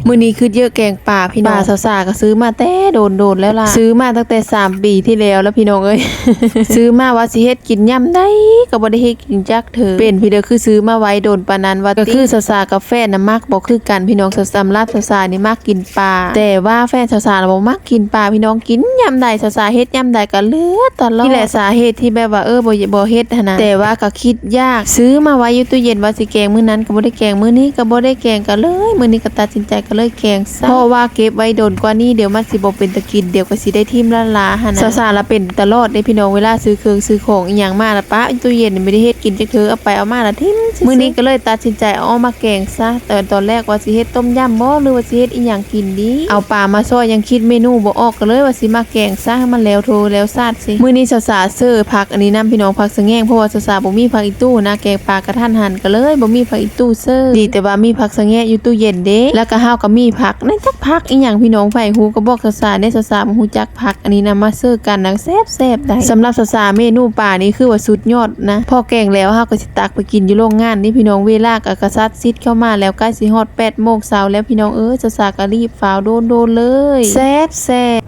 ມື້ນີ້ຄຶດເຢີະແກງປາພີ່ນ້ອງ ປາສາວໆກໍຊື້ມາແຕ່ໂດນໆແລ້ວລະ ຊື້ມາຕັ້ງແຕ່ສາມປີທີ່ແລ້ວລະພີ່ນ້ອງເອີຍ ຊື້ມາວ່າຊິເຮັດກິນຍາມໃດກໍບໍ່ໄດ້ເຮັດກິນຈັກເທື່ອ ເປັນພີ່ເດີ ຄືຊື້ມາໄວ້ໂດນປານນັ້ນວ່າຕິ ກໍຄືສາວໆກັບແຟນນະມັກບໍ່ຄືກັນພີ່ນ້ອງ ສຳລັບສາວໆນີ້ມັກກິນປາ ແຕ່ວ່າແຟນສາວໆນະບໍ່ມັກກິນປາພີ່ນ້ອງ ກິນຍາມໃດ ສາວໆເຮັດຍາມໃດກໍເຫຼືອຕະຫຼອດ ນີ້ແຫຼະສາເຫດທີ່ແບບວ່າ ເອີ ບໍ່ ບໍ່ເຮັດຫັ້ນນະ ແຕ່ວ່າກໍຄິດ ຢາກ ຊື້ມາໄວ້ຢູ່ຕູ້ເຢັນວ່າຊິແກງມື້ນັ້ນກໍບໍ່ໄດ້ແກງ ມື້ນີ້ກໍບໍ່ໄດ້ແກງ ກໍເລີຍ ມື້ນີ້ກໍຕັດສິນໃຈກໍເລີຍແກງຊະ ເພາະວ່າເກັບໄວ້ດົນກວ່ານີ້ ດຽວມັນຊິບໍ່ເປັນຕາກິນ ດຽວກໍຊິໄດ້ຖິ້ມລ້າໆຫັ້ນນະ ສາວໆລະເປັນຕະຫຼອດເດ້ພີ່ນ້ອງ ເວລາຊື້ເຄື່ອງຊື້ຂອງອີ່ຫຍັງມາລະປະຢູ່ຕູ້ເຢັນ ບໍ່ໄດ້ເຮັດກິນຈັກເທື່ອ ເອົາໄປເອົາມາລະຖິ້ມຊື່ໆ ມື້ນີ້ກໍເລີຍຕັດສິນໃຈເອົາອອກມາແກງຊະ ແຕ່ຕອນແລກວ່າຊິເຮັດຕົ້ມຢຳບໍ່ ຫຼືວ່າຊິເຮັດອີ່ຫຍັງກິນດີ ເອົາປາມາຊອຍ ຍັງຄິດເມນູບໍ່ອອກ ກໍເລີຍວ່າຊິມາແກງຊະ ໃຫ້ມັນແລ້ວໂທແລ້ວຊາດ ຊີ້ ມື້ນີ້ສາວໆເຊີຜັກອັນນີ້ນຳພີ່ນ້ອງ ຜັກສະແງງ ເພາະວ່າສາວໆບໍ່ມີຜັກອີ່ຕູນະ ແກງປາກະທັນຫັນ ກໍເລີຍບໍ່ມີຜັກອີ່ຕູເຊີ ດີແຕ່ວ່າມີຜັກສະແງງຢູ່ຕູ້ເຢັນເດ້ ແລ້ວກໍເຮົາກໍມີຜັກ ນັ້ນຈັກຜັກອີ່ຫຍັງພີ່ນ້ອງ ໃຜຮູ້ກໍບອກສາວໆແດ່ ສາວໆບໍ່ຮູ້ຈັກຜັກອັນນີ້ນຳ ມາເຊີກັນນະ ແຊບໆໄດ໋ ສຳລັບສາວໆເມນູປານີ້ຄືວ່າສຸດຍອດນະ ພໍແກງແລ້ວເຮົາກໍຊິຕັກໄປກິນຢູ່ໂຮງງານເດ້ພີ່ນ້ອງ ເວລາກໍກະຊັດຊິດເຂົ້າມາແລ້ວ ໃກ້ຊິຮອດແປດໂມງເຊົ້າແລ້ວພີ່ນ້ອງເອີຍ ສາວໆກໍຣີບຟ້າວໂດນໆເລີຍ ແຊບໆ.